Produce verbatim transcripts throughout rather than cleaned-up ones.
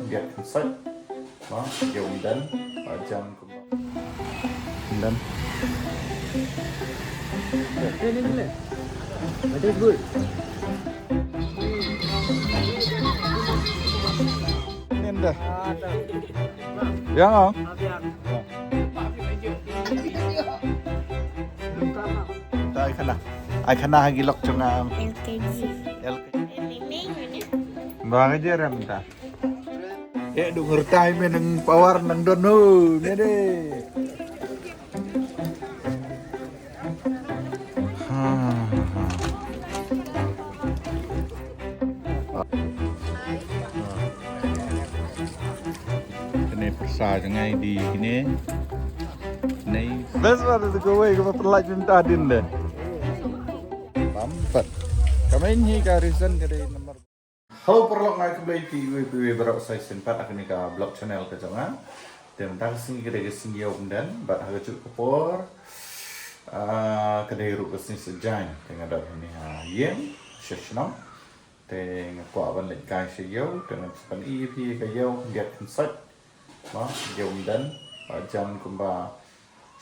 Biar kan sait. Ma, dia umdan, pajang kumba. Umdan. Ini, ini, ini. That is good. Ini dah. Yang ah. Ta ai khana. Ai khana ha ki lok jong nga. L K G. L K G. Ba ka je rem ta. Eh, du ngertai me nang power nang don ho. Me de. Ha, ha, ha. Kane pyrsa jong nga i dei kine. Nei. Best one is the way ka pynlait mynta din de. Pam pat. Ka main hi ka reason ka dei number. Hello paralok, ngai khublei ïa phi iwei pa iwei baroh sa shisien pat ha kane ka vlog channel ka jong nga. Te mynta ka sngi ka dei ka sngi ïew umdan bad ha kajuh ka por, ah, ka dei ruh ka sngi Saitjaiñ. Te nga dang hangne ha ïing sha shnong. Te nga kwah ban leit kai sha ïew, te ngan sa pyni ïa phi ka ïew, ka ïaid kynsoit. Ba ïew umdan, ba jan kumba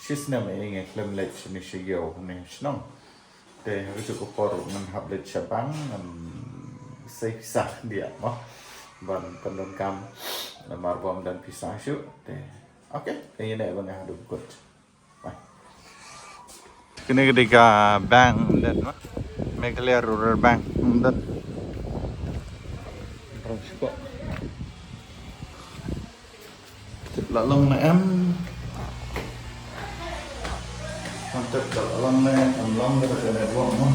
shi snem eh nga khlem leit shane sha ïew hangne ha shnong. Te ha kajuh ka por ngan hap leit sha bank ngan sei pisa khyndiat mo. Ban pyndonkam namar ba ym don pisa shuh. Te okay, te ïa ne ba nga haduh kut. Bye. Kane ka dei ka bank umdan mo. Meghalaya Rural Bank umdan. Rong shuh. Tip la long ne em. Tip la long ne em, long ne ka network mo.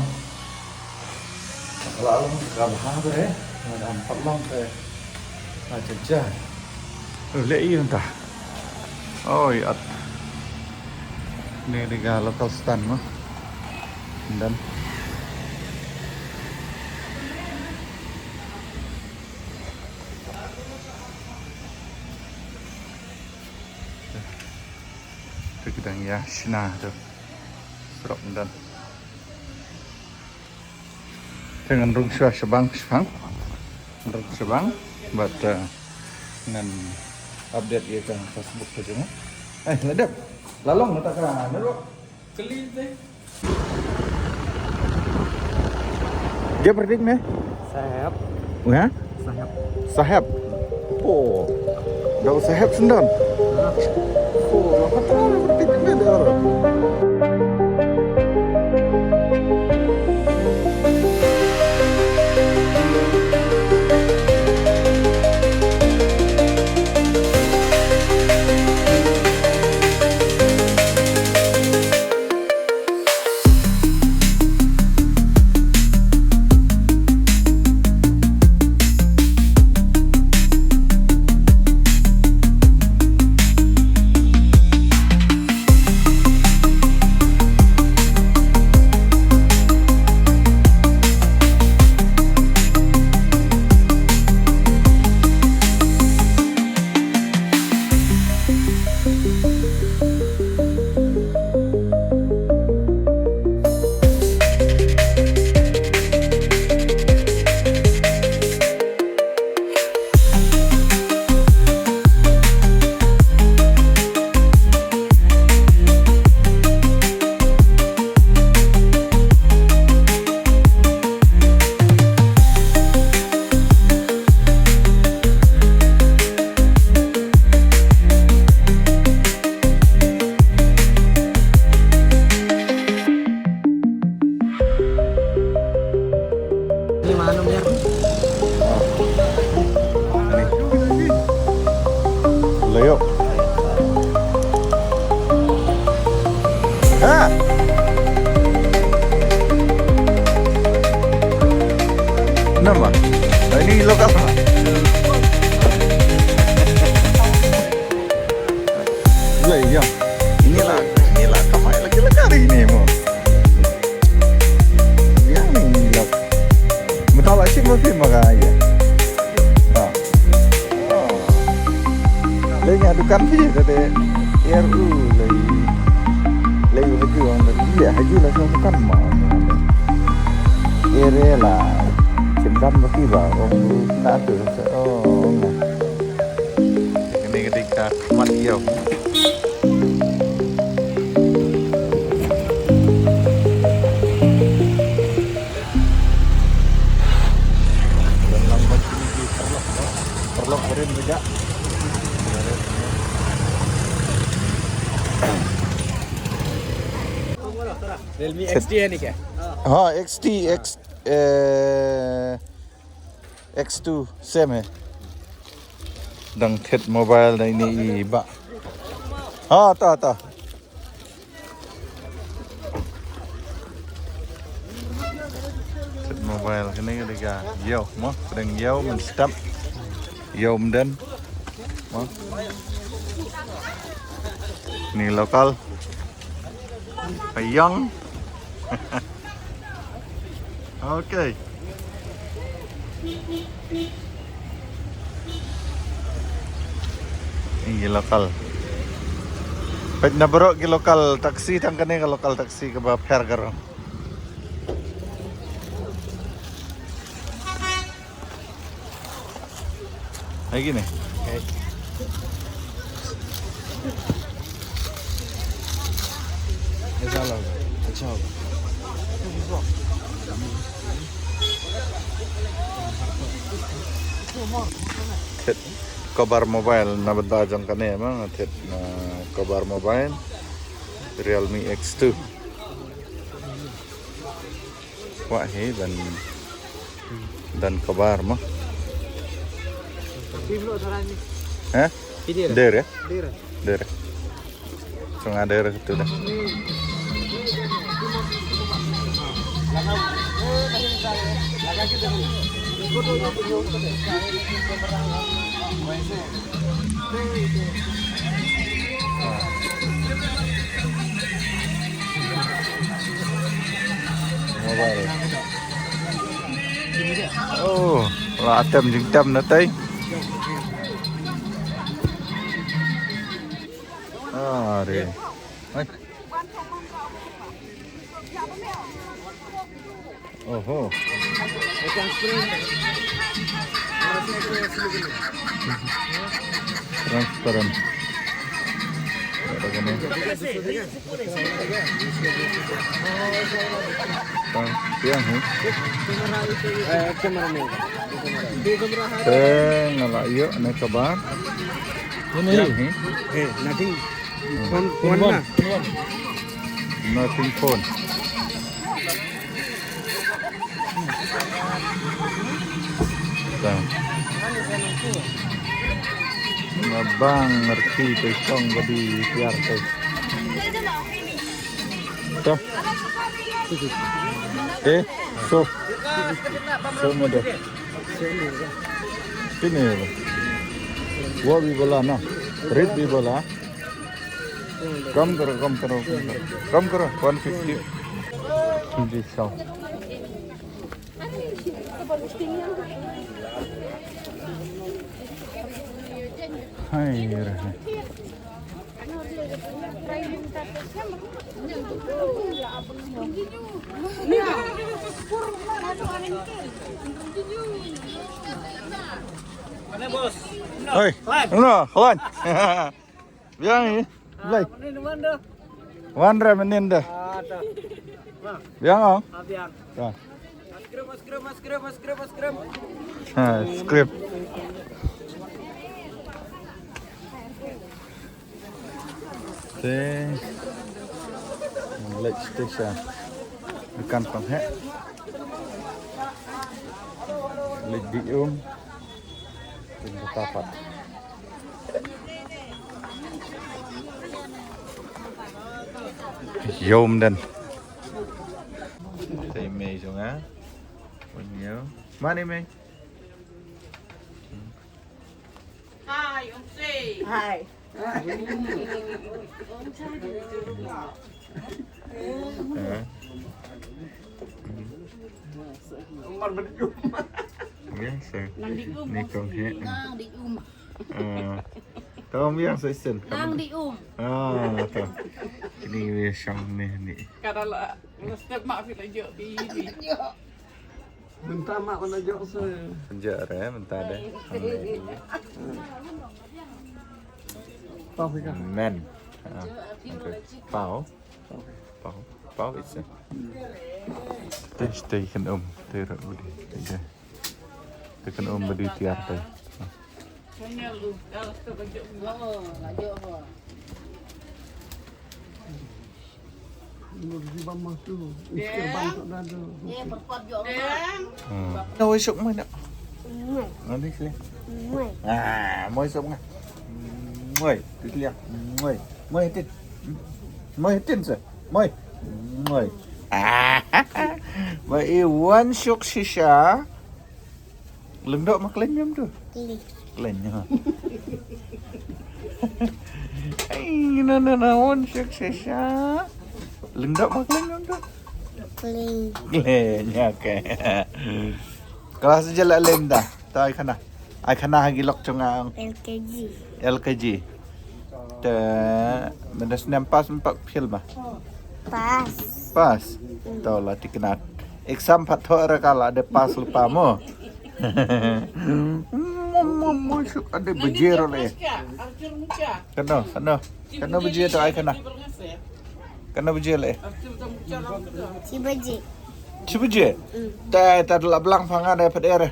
La long ka bha te, em pat long te. La jaja. Leh ïa ta. Oi at. Kane dei ka local stand mo. Umdan. Te ki dang ïa shna tu. Surok umdan. Te ngan rung shuwa sha bank, sha bank. Ngan rung sha bank bad, eh, ngan update ïa ka passbook ka jong nga. Eh, la dep. La long na ta ka network. Kali te. Dia pyrthei me? Sahep. Ha? Sahep. Sahep. Oh. Dau sahep sendon. Ha. Oh, apa tu pyrthei me dah. Ini mana, Mir? Ini. Leo. Ha? Nama? Ini lokal. Lah, iya. Inilah, inilah kamai lagi-lagi hari ini mo. Yang ini lah. Mentala sih mesti makan ya. Nah. Oh. Lagi ada kan sih tadi. R U lagi. Lagi lagi orang tadi. Iya, haji lah sama kan mah. Ere lah. Cendam bagi ba. Oh, nak tu. Oh, nah. Mat ïew. Realme X T hai ni kya? Ha, X T, X, eh, X two, same hai. Dang thied mobile da ine i bah. Ha, ta, ta. Thied mobile, kane ka dei ka ïew, mo, pdeng ïew, mynstep. Ïew ym don. Mo. Ni local. Payong. Okay. Ïa ki local. Peit na baroh ki local taxi, tang kane ka local taxi kaba pher ka rong. Hai kine. Hai. Esa lo. Acha. Thied cover mobile na bynta jong kane ma, thied na cover mobile Realme X two. Kwah hi ban don cover mo. Phi mluh tharai ni. Ha? Phi dir? Dir eh? Dir. Dir. Song ada re tu dah. Mobile. Oh, la tem jingtem na tei. Are. Hai. Oho. Transparent. Ada kena. Ah, ya, hmm. Eh, kamera ni. Te nga la ïoh ne cover. Ini. Ya, hmm. Eh, nothing. Phone, phone na. Nothing phone. Tang. Nga bang ngerti te shong ba di tiar te. Tang. Eh, so. So mo do. Sini. Wo bi bola na. Rit bi bola. Kam karo, kam karo, kam karo. Kam karo, one fifty. Ji sao. Hai, re. Oi, no, hold on. Biang ni. Blai. Wan re mynnin de. Biang ong. Biang. Ha, script. Te. Leit station. Dukan pang he. Leit di um. Kin ka tapat. Yom dan. Te mei jong nga. Wan yo. Mane mei. Hi, Ongsi. Hi. Biasa. Nang di um. Ni kong he. Nang di um. Ah. Kau biasa sen. Nang di um. Ah, tu. Ini biasa ni ni. Kada lah. Step mak kita jok di ni. Mynta mak kena jok se. Jok re, mynta deh. Alai. Pau hi ka. Men. Ah, okay. Pau. Pau. Pau is it? Te, te kan um. Te ra udi. Te, te kan um badi tiar te. Hmm. Na wei suk mai na. Moi. Nanti sih. Moi. Ah, moi suk nga. Moi, tu lihat. Moi. Moi tin. Moi tin sir. Moi. Moi. Ah. Moi i wan suk shisha. Lyngdoh ma khlem yom tu. Khlem. Khlem ha. Ai na na na wan suk shisha. Lyngdoh ma khlem yom tu. Khlem. Khlem ya ke. Klas je la lem da. Ta ai khana. Ai khana ha ki lok jong nga. L K G. L K G. Te mynta snem pass mynta fail ma. Pass. Pass. To la tiknat. Exam pat thoh ra ka la de pass lypa mo. Mo mo mo suk ade bajero le. Kano kano kano bajero to ai khana. Kano bajero le. Chi baje. Chi baje. Ta ta la blang pha nga de pat er.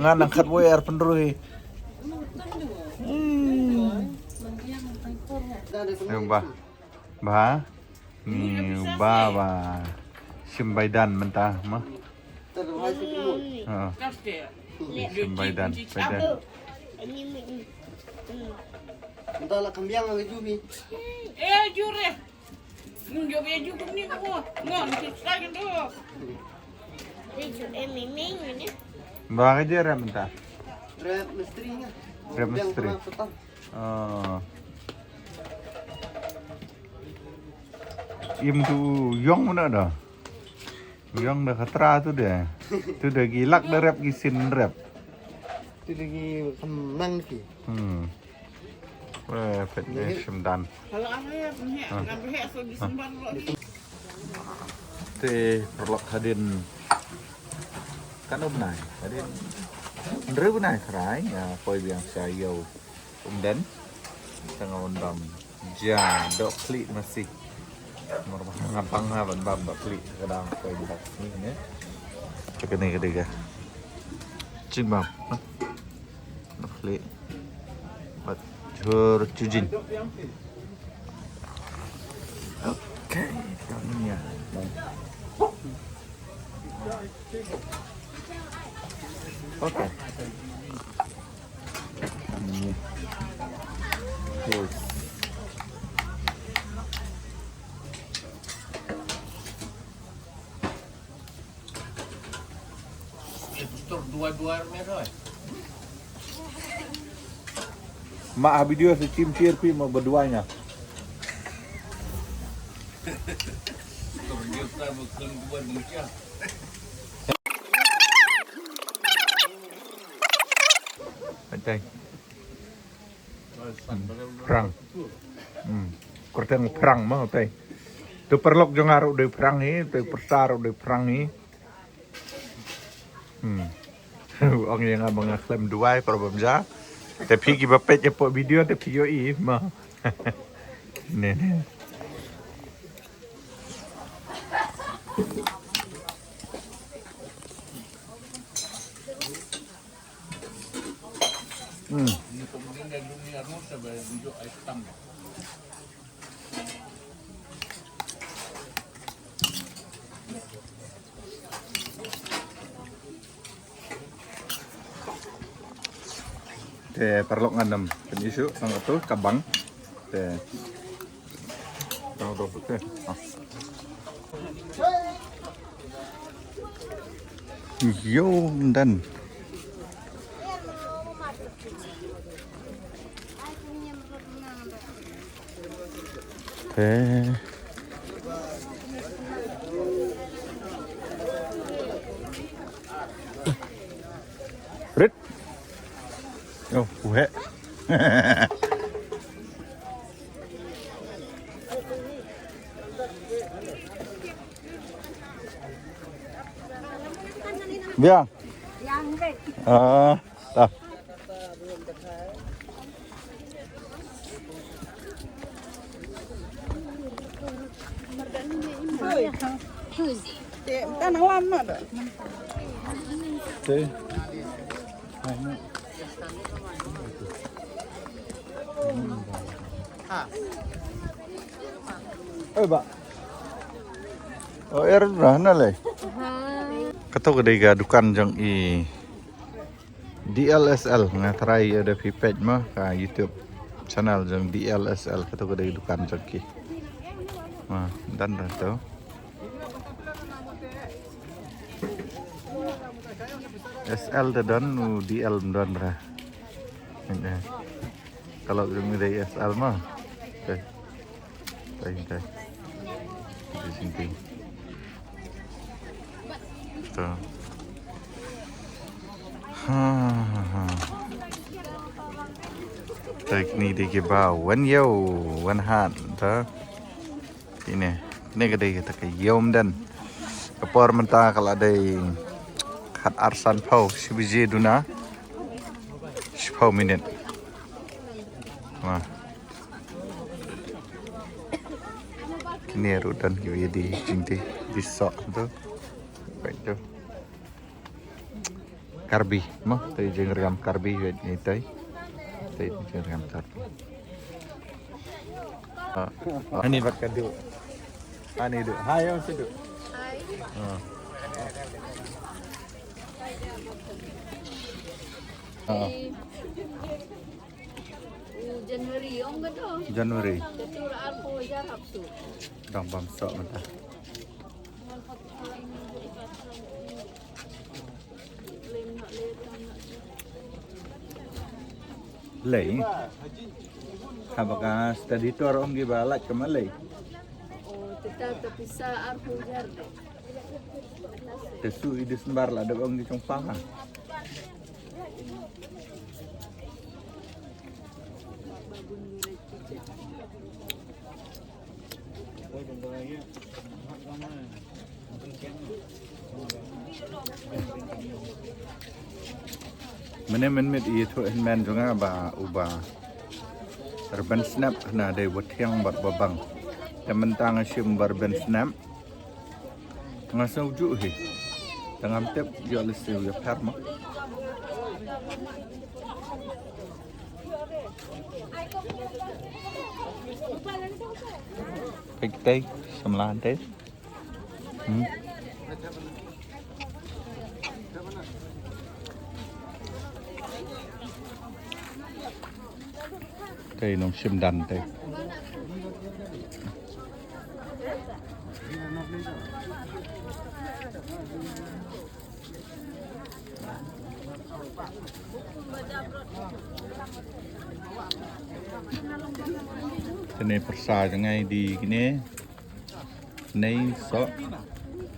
Nga nang khat wei er pynrui. Hmm. Ba. Ba. Ni ba ba. Shim baidan mynta ma. Ha. Shim baidan, baidan. Mynta la kambiang ngi jumi. Eh, jure. Nung jop ya ju kumni ko. Ngon tu sai kan tu. Ba ka je rep mynta. Rep mistri nga. Rep mistri. Oh. Im tu yong mana da. Yong da khatra tu de. Tu de ki lak da rep ki sin rep. Tu de ki kemang ki. Hmm. Weh, pet ni shim dan. Te paralok hadien. Kan um nai hadien. Nreu nai khrai ya poi biang sa yo. Um den. Tang um dam. Ja dok kli masih. Mor ngam pang ha ban bam dok kli kadang poi biang ni ne. Cek ni ketiga. Cing bam. Nokli. Pat jur jujin. Okay, kami ya. Okay. Kami. Yes. Ma a video si chim tier pi ma ba duai nga. Atai. Phrang. Hmm. Kyrteng phrang ma utai. Tu paralok jong nga ruh dei phrang hi, tu pyrsa ruh dei phrang hi. Hmm. Ong ïa nga ba nga khlem duwai para bam ja. Te phi kiba peit ïa pok video te phi ïohi ma. Ne ne. Hmm. Te paralok ngan ym pynïoh shuh tang atu ka bang. Te tang atu te. Ah. Yo, done. Eh. Rit. Oh, buhek. Biang. Ah, dah. Oi, ba. Oh, er, na le. Kato ka dei ka dukan jong i D L S L, nga try ïa da phi peit ma ka YouTube channel jong D L S L, kato ka dei dukan jong ki. Ma, dang dang to. S L te don, u D L ym don ra. Ka lok jong ngi dei S L ma. Te. Te, te. Te sing te. To. Ha, ha, ha. Te kine dei kiba wan ïew, wan hat, to. Kine, kine ka dei kata ka ïew ym don. Ka por mynta ka la dei khat ar sanphew, shi baje duna. Shiphew minit. Wah. Kine ruh don kiba ïadei jingdie, die soh tu. Peit tu. Karbi, mo, te jingriam Karbi, wei ni te. Te jingriam Karbi. Ah, ah. Ani bad ka Duh. Ani Duh. Hai, om si Duh. Hai. Ah. Ah. U January, ong ka to. January. Ka tur arphew hajar hapsu. Dang bam sok mynta. Lei. Haba ka study tour ong ki ba lait ka ma lei. Oh, kita ta pisa arphew hajar de. Te su i December la da ong ki chong pa ha. Mynne mynmiet i ïathuh hynmen jong nga ba uba rben snep hana dei ba thiang bad ba bang. Te mynta nga shim ba rben snep. Nga sngew juh hi. Te ngam tip ïoh lehse u ïapher mo. Peit tei, samla tei. Hmm. Tei nong shim dan tei. Kane pyrsa jong nga i dei kine. Nei soh.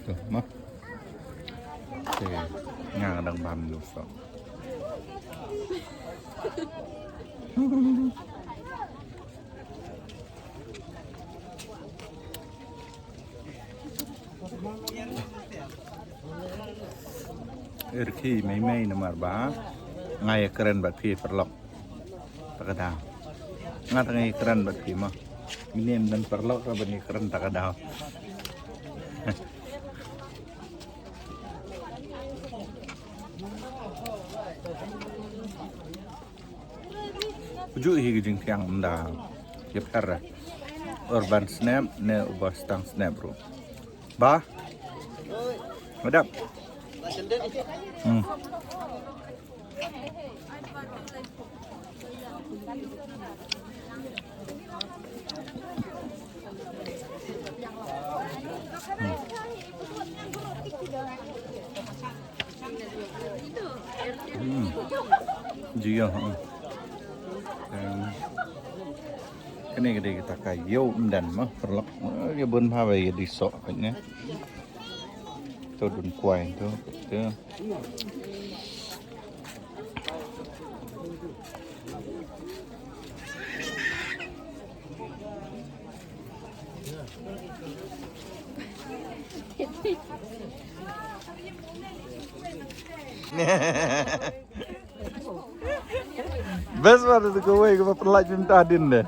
To, ma. Te, nga dang bam ïa u soh. Ïa ki mei mei namar ba nga ïakren bad phi paralok. Ta ka daw. Nga tang ïakren bad phi mo. Mynne ym don paralok ruh ban ïakren ta ka daw. Uju hi ki jingthiang ynda ïapher. Urban snap ne uba stang snap ruh. Ba. Madam. Hmm. Hmm. Jia, ha. Em, kane ka dei kata ka ïew ym don ma paralok. Ïa bun bha ba ïa dei soh kane. To dun kwai to, to. Best ba tu kawei kaba pynlait mynta din de.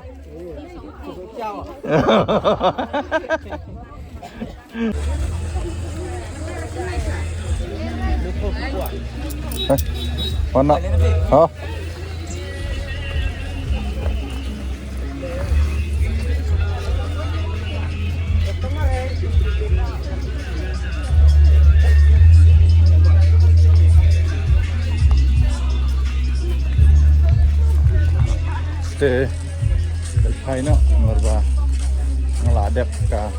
Eh, mana? Ha? Te, bel phai noh, namar ba nga la dep ka,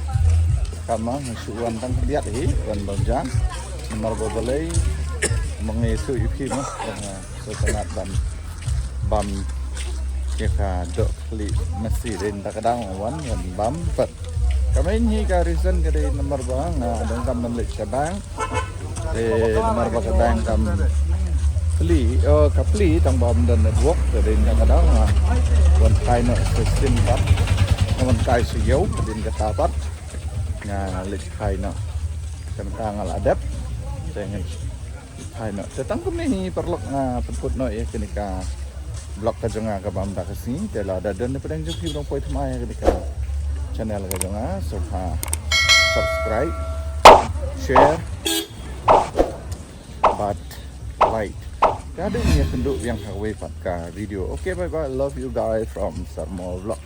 ka ma, nga shu wan tang khyndiat hi, wan bam ja, namar ba balei, ma nga ïathuh ïa phi ma, ba nga sngewtynnat ban bam ïa ka dohkhliew masi, dei na kata ka daw nga wan, wan bam pat. Ka main hi ka reason ka dei namar ba nga donkam ban leit sha bank. Te namar ba ka dang kam plie, oh, ka plie tang ba ym don network, te dei na ka daw nga wan kai noh sha sien pat, nga wan kai sha ïew, te dei na kata pat nga leit kai noh. Te mynta nga la dep, te ngan kai noh. Te tang kumne hi paralok nga pynkut noh ïa kane ka vlog ka jong nga ka bam da ka sngi. Te lada don na pdeng jong phi ba dang poi thymmai ïa kane ka channel ka jong nga, sngewbha subscribe, share, bad like. Ka dei ïa kynduh biang ha kawei pat ka video. Okay, bye bye. Love you guys from Sarmo Vlog.